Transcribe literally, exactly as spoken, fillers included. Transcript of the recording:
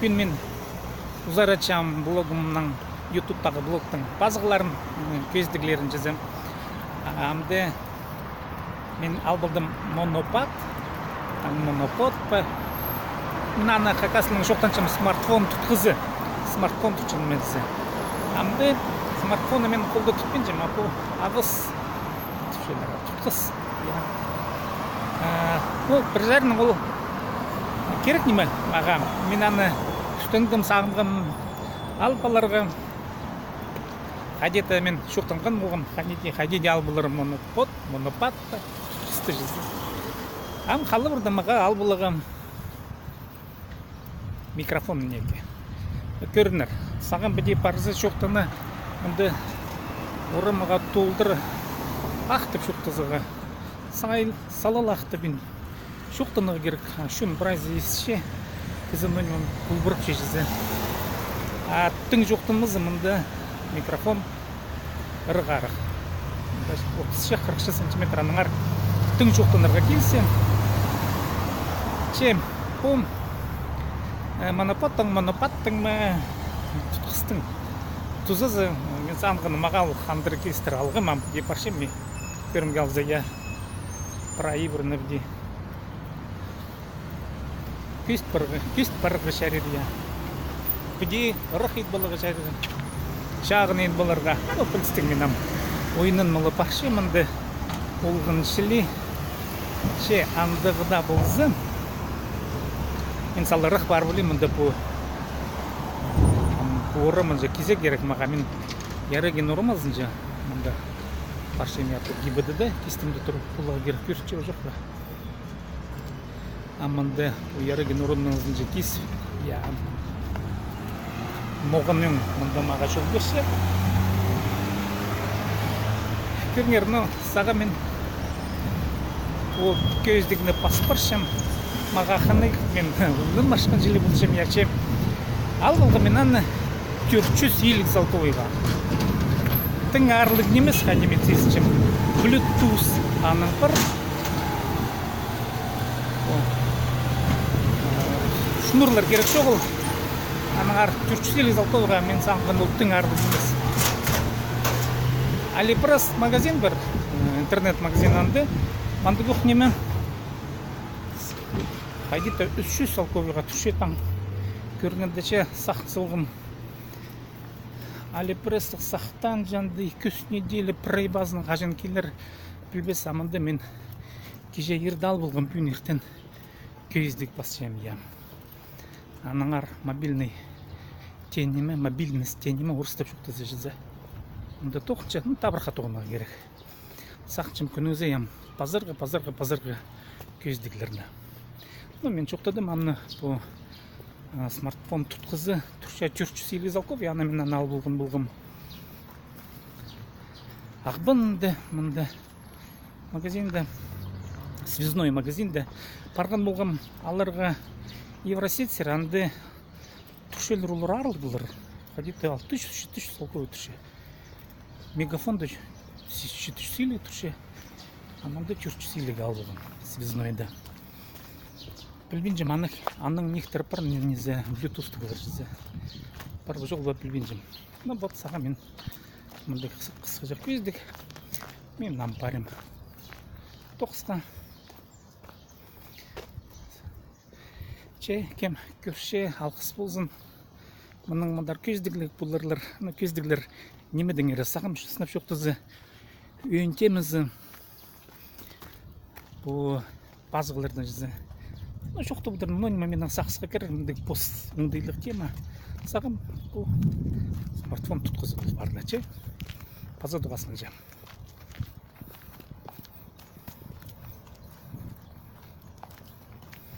Пӱӱн мин узаратчам блогымның, ютубтағы блогтың пазығларын, м, кӧзідіглерін чізе. А, амды мин ал полдым монопад, таң монопод па. Мин аны хакас тілінең чоохтанчам смартфон тутхызы. Смартфон тутчам мин зе. Амды смартфонны мин холда тутпинчам, а пу алғыс тутчалар, тутхыс. Я. Э, ну, пір саринаң ол кирек ниме мағаа. Мин аны кӱстенгем, сағынғам ал поларға. Хайди-да мин чоохтанған полғам, хайди-да, хайди-да ал полар монопод, монопад па, тутхысты чізе. Ам халыбырда мағаа ал поларға микрофон неке. Кӧріңер, сағам піди парза чоохтанарға, мында орамға толдыра ах тіп чоохтазарға. Сағам салал ах тіп ин чоохтанарға кирек. А чон прайзы исче, кізі, ну, ниме, пулбырап чізе. А тың чоохтанмаза, мында микрофон ырығ арах. Отыс чи, хырых чи сантиметр, аннаңар тың чоохтанарға килзе. Че, пу, э, моноподтың, монопадтың ма, тутхыстың тузазы, мин сағынғам, мағаа ол хандыр килістір алғам, ам піди парчам, мин кӧрімге алза, я, прай ибірні піди кӧзіт парарға, кӧзіт парарға чарир, я. Піди ырах ит поларға чарир. Чағын ит поларға. Ну, пілістіг, мин ам ойыннанып ла парчам мында. Олған чіли. Че, андағ даа полза, мин сал ырах пар полим мында пу, м, пу орамынҷа кизер кирек мағаа. Мин Ярыгин орамызынҷа мында парчам, я, пу ГИБДД кистімде турып поларға кирек, кӧрче, чох па. А мында пу Ярыгин орамызынҷа кис, я, моғаның мында мағаа чол пирче. Кӧріңер, ну, сағам мин ол кӧзідігні пас парчам, мағаа хынығ, мин улуғ парчам чіли полчам, я, че. Ал полғам мин аны тӧрт чӱс илиг салковайға. Тың аарлығ нимес, хайди мин сизінчем. Bluetooth аның пар. Шнурлар кирек чоғыл. Аннаңар тӧрт чӱс илиг салковайға, мин сағынғам, ол тың аарлығ нимес. Алиэкспресс магазин пар, э, интернет-магазин анда. Мындағ ох ниме хайди-да ӱс чӱс салковайға турча таң. Кӧргенде че сах салғам. Алиэкспресстің сахтаан чанды ікі-ӱс неделя прай пазын, хаҷан килер, пілбес, а мында мин кичее ирде ал полғам, пӱӱн иртен кӧзідіг пасчам, я. Аннаңар мобильный тее ниме, мобильность тее ниме, орыстап чоохтаза чізе. Мында тоғынча, ну, табырахха тоғынарға кирек. Сағынчам кӱннің ізі ам пазарға, пазарға, пазарға кӧзідіглерні. Ну, мин чоохтадым, аны пу, а, смартфон тутхызы турча тӧрт чӱс илиг салковай, аны мин аны ал полған полғам. Ағбанда, мында магазинда, связной магазинда парған полғам аларға, Евросетьсер, анда турчалар олар аарлығ полар. Хайди-да алты чӱс, читі чӱс салковай турча. Мегафонда читі чӱс илиг турча. А мында тӧрт чӱс илиг ал полған, связнойда. Пілбинчем, аның, аның нихтер пар, не, не зе, блютустығлар зе. Пар ба, чох па, пілбинчем. Ну вот, сағам мин мындағ хыс-, хысхаҷах кӧзідіг. Мин ам парим тоғысха. Че, кем кӧрче, алғыс ползын. Мының мындар кӧзідіглер поларлар. Ну, кӧзідіглер нимедеңер, сағам сынап чоохтаза, ӧӧн темазы. Пу пазығларны чізе. Ну, чоохтап одырам, ну, ниме, минің сағысха кірер, мындағ пос оңдайлығ тема. Сағам пу смартфон тутхызы пол парны, че. Паза тоғасханҷа.